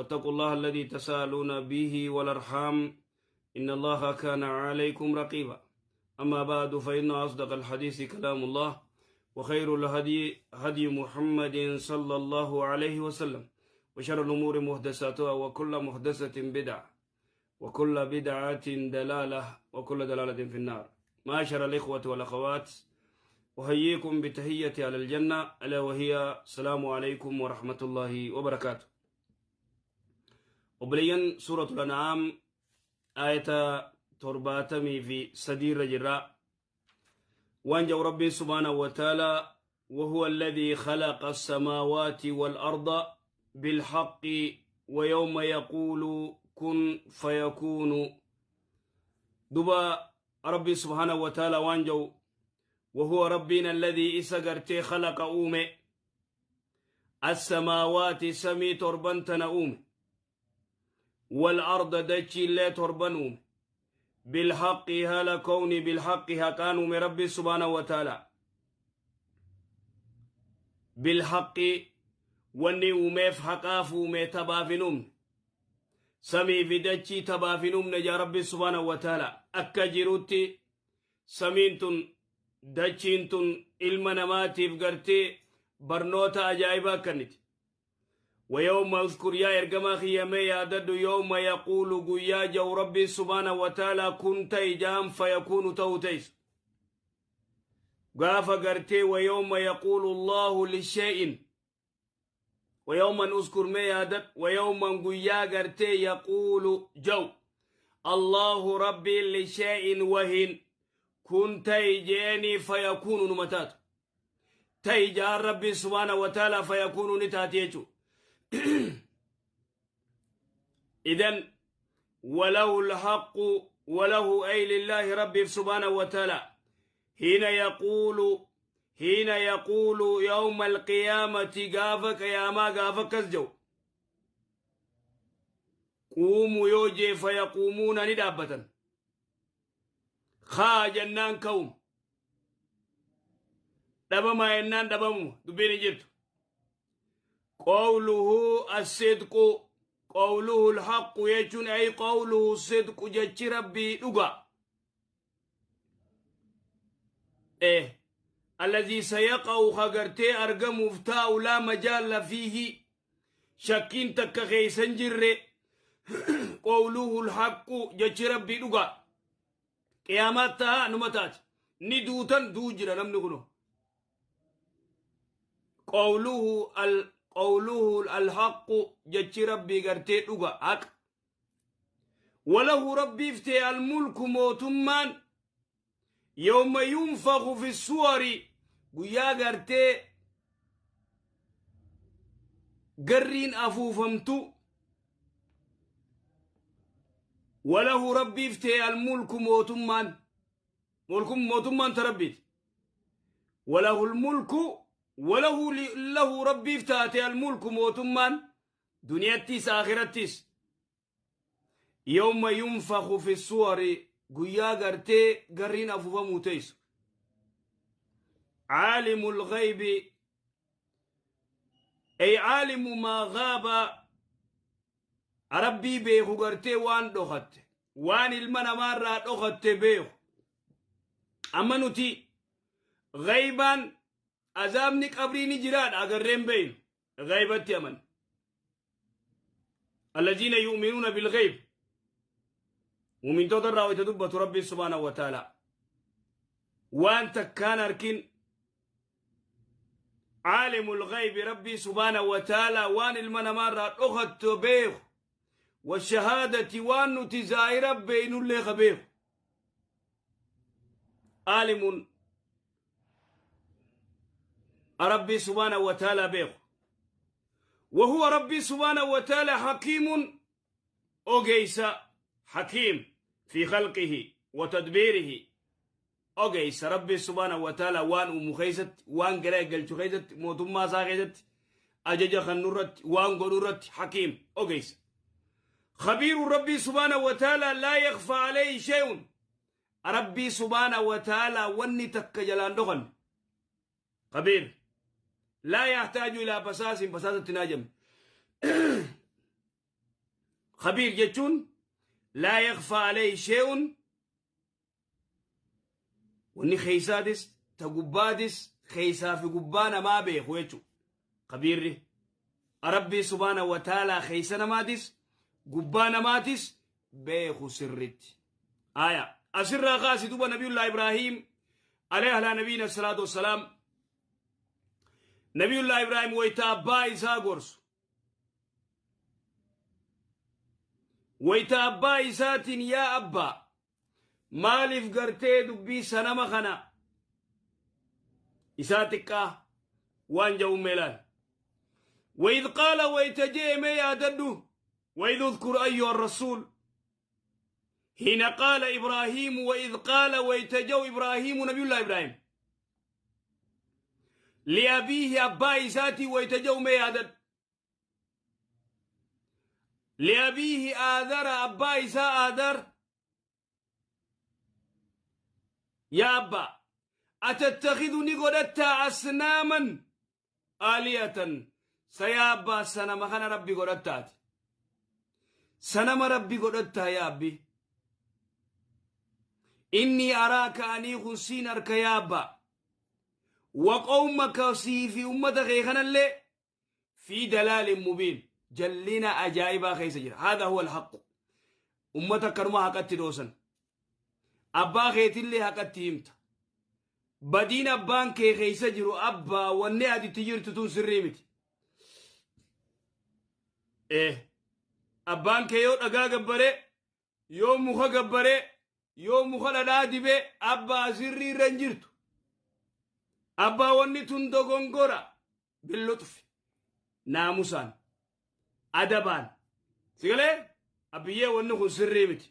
واتقوا الله الذي تساءلون به والأرحام إن الله كان عليكم رقيبا. أما بعد، فإن أصدق الحديث كلام الله، وخير الهدي هدي محمد صلى الله عليه وسلم، وشر الأمور محدثاتها، وكل محدثة بدعة، وكل بدعة دلالة، وكل دلالة في النار. معاشر الإخوة والأخوات، أحييكم بتحية أهل الجنة، ألا وهي السلام عليكم ورحمة الله وبركاته. Obboleeyyan، سورة الأنعام آية 73 jirra. Waan jedhu Rabbiin سبحانه وتعالى: وهو الذي خلق السماوات والأرض بالحق ويوم يقول كن فيكون. Duba Rabbi سبحانه وتعالى waan jedhu: وهو ربنا الذي isa gartee خلق uume، السماوات samii torban tana uume، والأرض dachii illee torban uume، بالحق haala kowni، بالحق haqaan uume Rabbi سبحانه وتعالى. بالحق wanni uumeef haqaaf uume, tabaaf hin uumne. Samii fi dachii tabaaf hin uumne jaa Rabbi سبحانه وتعالى. Akka jirutti samiin tun, dachiin tun ilma namaatiif gartee barnoota ajaa'ibaa kanniti. ويوم اذكر yaa ergamaa kiyyamee yaadadhu، يوم يقول guyyaa jau Rabbi سبحانه وتعالى كن ta'i jaan، فيكون ta'u teeysu gaafa gartee. ويوم يقول الله لشيء، ويوم اذكر mee yaadadhu، ويوم guyyaa gartee يقول jau الله Rabbi لشيء wahin كن ta'i jeeni، فيكون numa taatu. Ta'i jaan Rabbi سبحانه وتعالى، فيكون ni taati jechuu. إذن وله الحق، وله أي لله ربي سبحانه وتعالى، حين يقول، حين يقول يوم القيامة gaafa qiyaamaa gaafa akkas jau قوموا yoo jee، فيقومون ni dhaabbatan. Kaa jennaan ka'um, dhabamaa jennaan dhabamu, dubbiin hin jirtu. قوله الصدق، قوله الحق jechuun أي قوله الصدق jechi Rabbii dhuga الذي سيقع ka gartee argamuuf taa'u، لا مجال فيه shakkiin takka keeysan jirre. قوله الحق jechi Rabbii dhuga. Qiyaamaat ta'a, numa taati. Ni duutan, duu jira namni kuno. قوله ال قوله الحق jechi Rabbii gartee dhuga, haq. وله Rabbiif ta'e الملك mootummaan، يوم ينفخ في الصور guyyaa gartee garriin afuufamtu. وله Rabbiif ta'e الملك mootummaan, mootummaan ta Rabbiiti. وله الملك، وله له Rabbiif taate الملك mootummaan, duniyattis akhirattis. يوم ينفخ في الصور guyyaa gartee garriin afuufamuu teessu. عالم الغيب أي عالم ما غاب، Rabbii beeku gartee waan dhokatte, waan ilma namaarraa dhokatte beeku. Amma nuti ghaybaan azaabni qabrii ni jiraadha agarreen beeynu, ghaybatti aman. الذين يؤمنون بالغيب mumintoota irraa wayta dubbatu Rabbiin سبحانه وتعالى waan takkaan arkin. عالم الغيب Rabbii سبحانه وتعالى waan ilma namaarraa dhokatto beeku، والشهادة waan nuti zaahira beeynullee ka beeku. عالم Rabbii سبحانه وتعالى beeku. وهو ربي سبحانه وتعالى حكيم ogeeysa، حكيم في خلقه وتدبيره. Ogeeysa Rabbi سبحانه وتعالى waan uumu keeysatti, waan gara galchu keeysatti, mootummaa isaa keessatti, ajaja kannurratti, waan godhurratti حكيم ogeeysa. خبير ربي سبحانه وتعالى لا يخفى عليه شيء. ربي سبحانه وتعالى wanni takka jalaan dhokan. خبير لا يحتاج إلى basaas, basaasatti naajame. Khabiir jechuun laa yakhfaa alayhi shay'un, wanni keeysaatis ta gubbaatis keeysaa fi gubbaa namaa beeku jechu. Khabiirri Rabbii subhaanahu wa ta'aalaa keeysa namaatis gubbaa namaatis beeku sirritti. Aya asirraa kaasi duba Nabiyullah Ibraahim alayhi alaa nabiyina salaatu wassalaam, Nabiyullah Ibraahim wayta abbaa isaa gorsu, wayta abbaa isaatiin yaa abbaa, maaliif gartee dubbii sanama kana isaa xiqqaa waan ja'uun meelaal. وإذ قال ويتجئ ما يادده، وإذ اذكر أيها الرسول حين قال إبراهيم، وإذ قال ويتجو إبراهيم، نبي الله إبراهيم، لأبيه أبا إساتي ويتجو ما يادد، لأبيه آذر أبا إسا آذر، يا أبا أتتخذني قدتا أصناما آلية؟ سيا أبا سنما خنا ربي قدتات، سنما ربي قدتا يا أبي؟ إني أراك أني خسين أرك يا أبا وقومك في أمتك خنا اللي في دلال مبين، جلنا أجائبا خيس جرا. هذا هو الحق. أمتك كرما حقت دوسن، أبا خيت اللي حقت همت بدين أبان كي خيس جرو. أبا وني أدي تجير تتون سريمتي إيه أبان كي يو dhagaa gabbaree, yoo muka gabbaree, yoo muka dhadhaa dibee, abbaa sirrii irra hin jirtu. Abbaa, wanni tun dogongora. Billuxfi, naamusaan, adabaan sigalee, abbiyyee, wanni kun sirrii miti.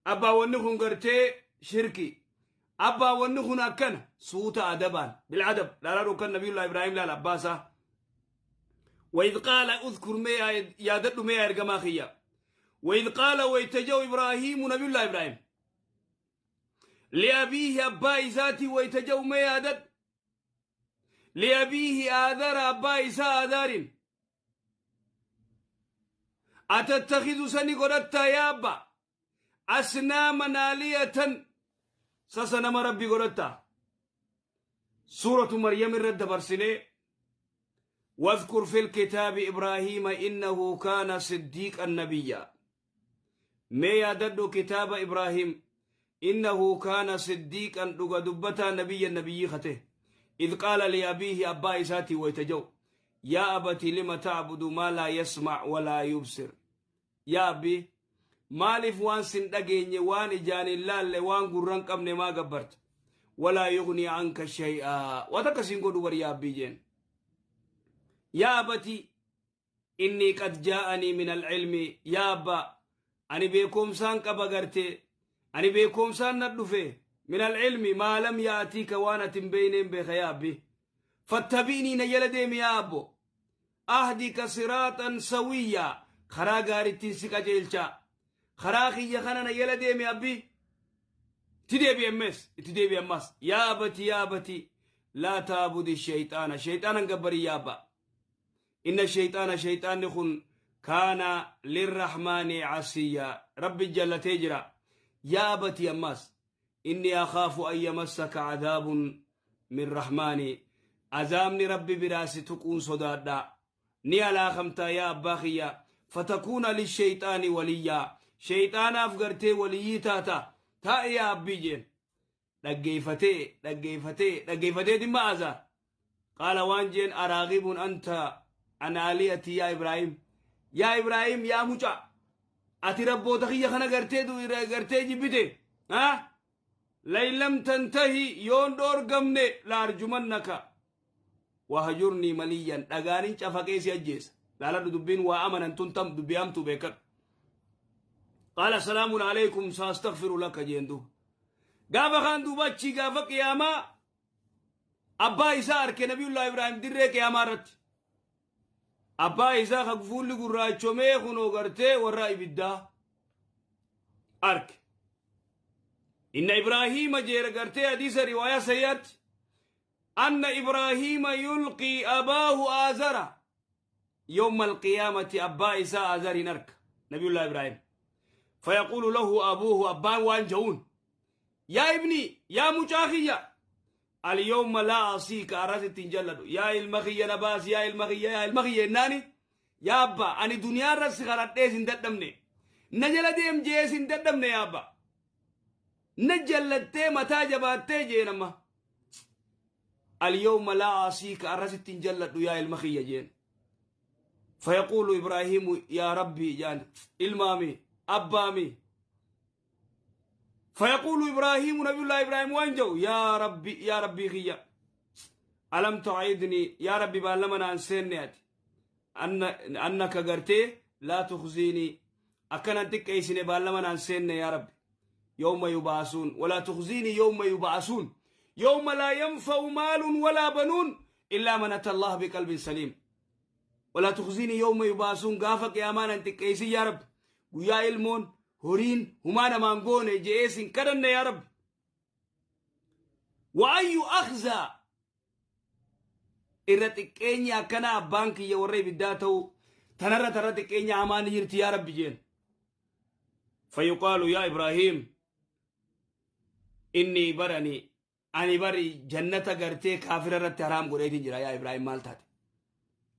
Abbaa, wanni kun gartee shirki. Abbaa, wanni kun akkana. Suuta adabaan, bil'adab laalaa dhokkan. Nabiyullah Ibraahim laala abbaasaa. وإذ قال، اذكر ما يادد ما يرجما خيا، وإذ قال ويتجو إبراهيم، نبي الله إبراهيم، لأبيه أبا إساتي ويتجو ما يادد، لأبيه آذر أبا إسا آذار، أتتخذ سني قدتا يا أبا أصناما آلية؟ سسنما ربي قدتا؟ سورة مريم الرد برسني: واذكر في الكتاب إبراهيم إنه كان صديقا نبيا. ما يادد كتاب إبراهيم، إنه كان صديقا دبتا، نبيا نبي خته، إذ قال لأبيه أبا إساتي ويتجو: يا أبت لم تعبد ما لا يسمع ولا يبصر؟ يا أبي، maaliif waan sin dhageenye, waan ijaan hin laalle, waan gurran qabne maa gabbarta? ولا يغني عنك شيئا, waan takka siin godhu bar yaa abbii jeen. يا أبت إني قد جاءني من العلم, yaa abba, ani beekumsaan qaba garte, ani beekumsaan na dhufe, من العلم ما لم يأتك, waan ati hin beeyneen beeka yaa abbi. فاتبعني, na jala deemi yaa abbo, أهدك صراطا سويا, karaa gaarittiin si qajeelcha, karaa kiyya kana na jala deemi abbi. Itti deebi ammas, itti deebi ammas: يا أبت, يا أبت لا تعبد الشيطان, shayxaanan gabbarii yaa abba, إن الشيطان, shayxaanni kun, كان للرحمن عصيا, rabbi jallatee jira. يا أبت ammas إني أخاف أن يمسك عذاب من الرحمن, azaabni rabbi biraa si tuquun sodaadha, ni alaakamtaa yaa abbaa kiyya, فتكون للشيطان وليا, shayxaanaaf gartee waliyyii taata taa'e yaa abbii jeen. Dhaggeeyfatee, dhaggeeyfatee, dhaggeeyfatee dhimma azaa قال waan jeen: أراغب أنت عن آلهتي يا إبراهيم؟ Yaa Ibraahim, yaa mucaa, ati rabboota kiyya kana gartee jibbite? Ha لئن لم تنته, yoon dhoorgamne, لأرجمنك واهجرني مليا, dhagaanin cafaqee si ajjeesa. Laaladhu, dubbiin waa amanan tun tam dubbii hamtuu beekadhu. قال سلام عليكم سأستغفر لك jeen. Duuba gaafa kaan duuba achii gaafa qiyaamaa abbaa isaa arke Nabiyullah Ibraahim dirree qiyaamaa irratti. Abbaa isaa ka fuulli gurraachomee kunoo gartee warra ibiddaa arke. إن إبراهيم jeera gartee hadiisa riwaayaa sayyaatti: أن إبراهيم يلقي أباه آزر يوم القيامة, abbaa isaa Aazariin arka. Nabiyullaa Ibraahim. Fayaquulu lahu abuuhu, abbaan waan ja'uun: "Yaa ibni, yaa mucaa kiyya, alyawma laa asiika, arras ittiin jalladhu. Yaa ilma kiyya, na baasi, yaa ilma kiyya, yaa ilma kiyya" jennaani, "Yaa abbaa, ani duniyaarra si kadhadhee sin dadhabne, na jala deem jee sin dadhabne, yaa abbaa, na jallattee mataa jabaattee" jeen. "Amma alyawma laa asiika, arras ittiin jalladhu, yaa ilma kiyya" jeen. Fayaquulu Ibraahiimu: "Yaa Rabbii" jaan, ilmaami, abbaami. فيقول إبراهيم، نبي الله إبراهيم waan ja'u: "يا ربي، يا ربي خيا، ألم تعدني، يا ربي beellama naan seenne ati أن أنك gartee لا تخزيني، akkana xiqqeessine beellama naan seenne، يا ربي، يوم يبعثون، ولا تخزيني يوم يبعثون، يوم لا ينفع مال ولا بنون إلا من أتى الله بقلب سليم. ولا تخزيني يوم يبعثون، gaafa qiyaamaa nan xiqqeessi، يا ربي، guyyaa ilmoon horiin humaa namaan goone je'ee sin kadhanne، يا ربي." وأي أخزى, irra xiqqeenya akkana abbaan kiyya warra ibiddaa ta'u tanarra tarra xiqqeenya hamaan ni jirti, يا ربي jeen. فيقال: يا إبراهيم، إني barani ani bari jannata gartee kaafira irratti haraam godheetin jira. Yaa Ibraahim, maal taate?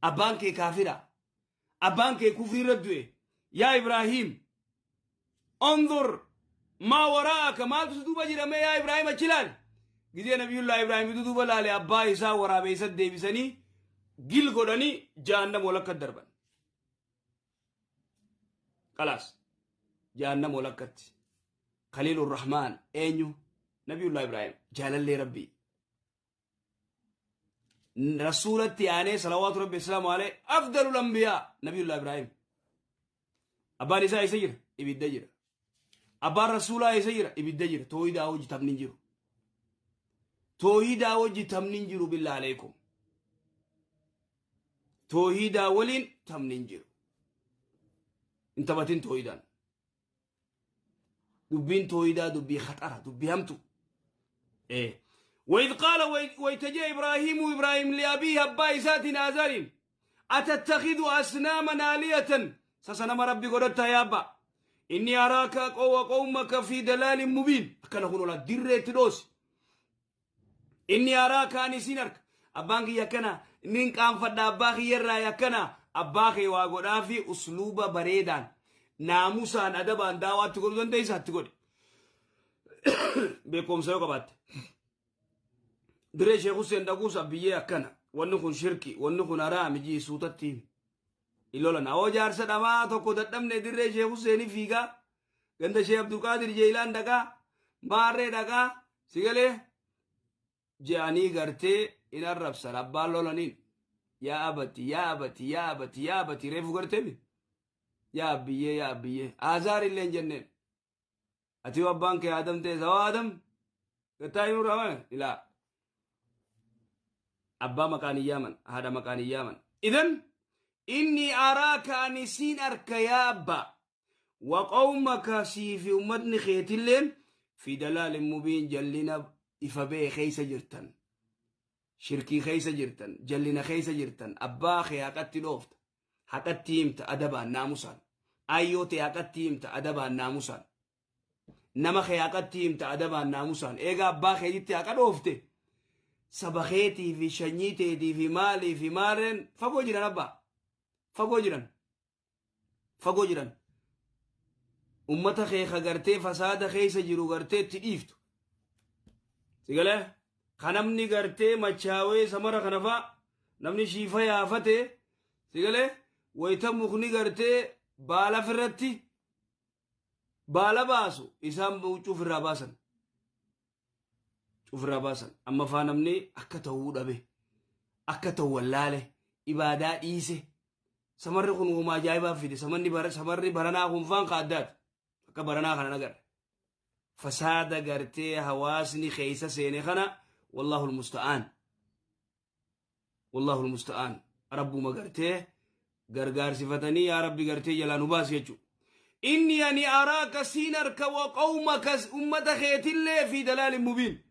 Abbaan kee kaafira, abbaan kee kufrii irra du'e. Yaa Ibraahim، انظر ما وراءك, maaltu si duuba jira mee, yaa Ibraahim, achi ilaali. Gizee Nabiyullaa Ibraahim duuba laale, abbaa isaa waraabeysa deebisanii gil godhanii jahannam walakka darban. خلاص, jahannam walakkatti. خليل الرحمن eenyu? Nabiyullaa Ibraahim, jaalallee Rabbii, rasuulatti aanee, صلوات ربي وسلامه عليه، أفضل الأنبياء Nabiyullaa Ibraahim. Abbaan isaa isa jira, ibidda jira. Abbaan rasuulaa isa jira, ibidda jira. Tooyidaa hojii taphni hin jiru, tooyidaa hojii taphni hin jiru. بالله عليكم, tooyidaa waliin taphni hin jiru. Hin taphatin tooyidaan. Dubbiin tooyidaa dubbii khaxara, dubbii hamtu. وإذ قال, wayta إبراهيم إبراهيم لأبيه, abbaa isaatiin آزر: أتتخذ أصناما آلهة, sanama Rabbi godhatta, yaa abbaa? إني أراك وقومك في ضلال مبين. Akkana kun ola dirreetti dhoosi. إني أراك, ani isin arka, abbaan kiyya akkana nin qaanfadha, abbaa kiyyarraa akkana. Abbaa kee waa godhaa fi usluuba bareedaan, naamusaan, adabaan daawaatti godhuu dandeessa, itti godhe. Beekumsa yoo qabaatte, diree Sheekh Hussein dhaquus, abbiyyee akkana, wanni kun shirki, wanni kun haraami jii, suutatti ilolan. Awoo jaarsa dhamaa tokko dadhabne, dirree Sheekh Husseenii fiigaa, ganda Sheekh Abdulqaadir Jeelaan dhaqaa, maarree dhaqaa, sigalee je'anii gartee in arrabsan. Abbaan lolaniin: "يا أبت، يا أبت، يا أبت، يا أبت." Reefu garteemi, yaa abbiyyee, yaa abbiyyee, aazaar illee hin jenneen. Ati yoo abbaan kee Aadam ta'e, sawa Aadam gattaa himuu raamame ilaa abbaa maqaan hin yaaman, haadha maqaan hin yaaman. إذن إني أراك, ani siin arka, yaa abbaa, وقومك, sii fi ummatni keetilleen, في ضلال مبين, jallina ifa bee keeysa jirtan, shirkii keeysa jirtan, jallina keeysa jirtan. Abbaa kee haqatti dhoofta, haqatti himta, adabaan, naamusaan. Ayyoo ta'e haqatti himta, adabaan, naamusaan. Nama kee haqatti himta, adabaan, naamusaan. Eega abbaa keetitti haqa dhoofte, saba keetii fi shanyii teetii fi maalii fi maarreen fagoo jiran, abbaa, fagoo jiran, fagoo jiran. Ummata kee ka gartee fasaada keessa jiru gartee itti dhiiftu sigalee, ka namni gartee machaawee samara kana fa'a, namni shiifa yaafate sigalee, wayita mukni gartee baala firratti baala baasu, isaan cuuf irraa baasan, cuuf irraa baasan. Amma faa namni akka ta'uu dhabe, akka ta'u wallaale, ibaadaa dhiise. Samarri kun uuma ajaa'ibaa fide. Samarri baranaa kun faan ka addaati, akka baranaa kana nagarre. Fasaada gartee hawaasni keeysa seene kana, والله المستعان، والله المستعان. Rabbuma gartee gargaarsifatanii, yaa Rabbi, gartee jalaa nu baasi jechu. إني ani أراك, siin arka, وقومك, ummata keetillee, في ضلال مبين.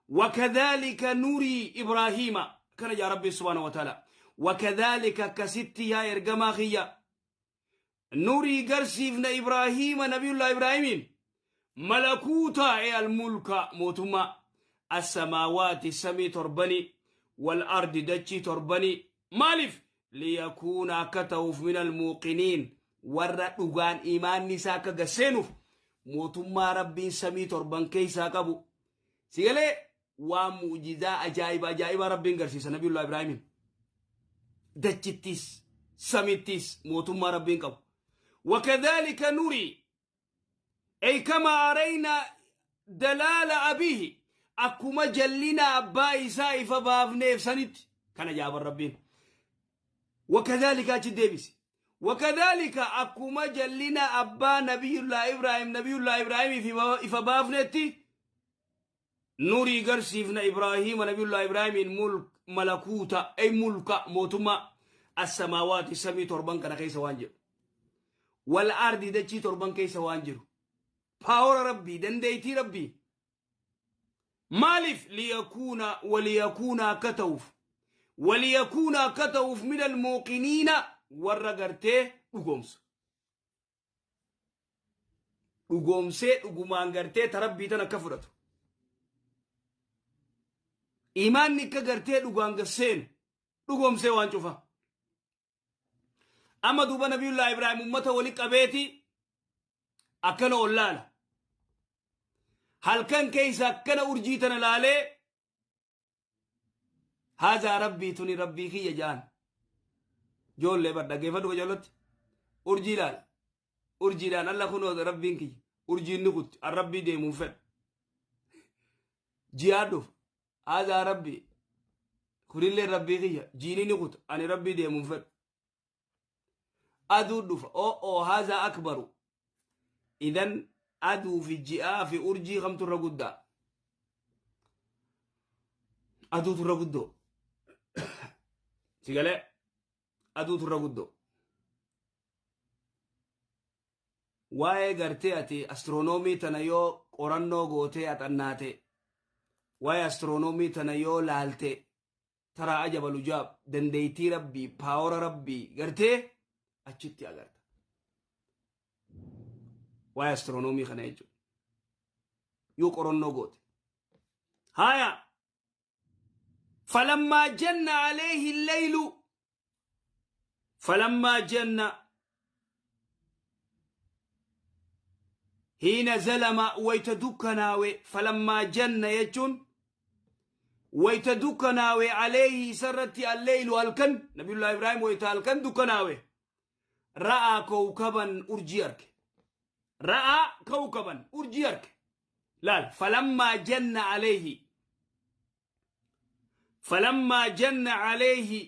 وكذلك نري إبراهيم, kana yaa Rabbi سبحانه وتعالى. وكذلك, akkasitti, yaa ergamaa kiyya, Nurii garsiifna Ibraahiima Nabiyullaa Ibraahimiin malakuuta e almulka mootummaa assamaawaati samii torbanii wal ardi dachii torbanii maaliif liyakuuna akka ta'uuf min almuuqiniin warra dhugaan imaanni isaa akka gasseenuuf mootummaa rabbiin samii torban keessaa qabu sigalee waan mu'jizaa ajaa'iba ajaa'ibaa rabbiin garsiisa nabiyullaa Ibraahimiin dachittis samittis mootummaa rabbiin qabu wakadhalika nurii ay kama arayna dalaala abiihi akkuma jallina abbaa isaa ifa baafneef sanitti kana jaaban rabbiin wakadhalika achi deebisi wakadhalika akkuma jallina abbaa nabiyullaa Ibraahim nabiyullaa Ibraahimiif ifa baafnetti nurii garsiifna Ibraahiima nabiyullaa Ibraahimiin mulk malakuuta ay mulka mootummaa assamaawaati samii torban kana keessa waan jiru wal ardi dachii torban keessa waan jiru power rabbii dandeeytii rabbii maaliif liyakuuna waliyakuuna akka ta'uuf waliyakuuna akka ta'uuf min almuuqiniina warra gartee dhugoomsu dhugoomsee dhugumaan gartee ta rabbii tan akka fudhatu imaanni akka gartee dhugaan gasseenu dhugoomsee waan cufa amma duuba nabiyullaa ibraahim ummata wali qabeeti akkana ol laala halkan keessa akkana urjii tana laalee haazaa rabbii tuni rabbii kiyya ja'an joollee bar dhaggeeffadhu qajeellotti urjii laala urjiidhaan alla kunoo rabbiin kiyya urjiin ni kutti an rabbii deemuun fedha ji'aa dhufa haazaa rabbii kunillee rabbii kiyya jiini ni kuta ani rabbii deemuun fedhu aduu dhufa oo haazaa akbaru idan aduu fi ji'aa fi urjii kamtu irra guddaa aduutu irra guddoo si galee aduutu irra guddoo waa'ee gartee ati astiroonoomii tana yoo qorannoo gootee axannaate waa'ee astiroonoomii tana yoo laalte taraa ajaba lujaab dandeeytii rabbii power rabbii gartee achitti agarta waa'ee astiroonoomii kana jechuudha yoo qorannoo goote haya falammaa janna alayhi leylu falammaa janna hiina zalama wayta dukkanaawe falammaa janna jechuun wayta dukkanaawe alayhi isarratti alleylu halkan nabiyullah ibraahim wayta halkan dukkanaawe ra'aa kowkaban urjii arke ra'aa kowkaban urjii arke laal falammaa janna alayhi falammaa janna alayhi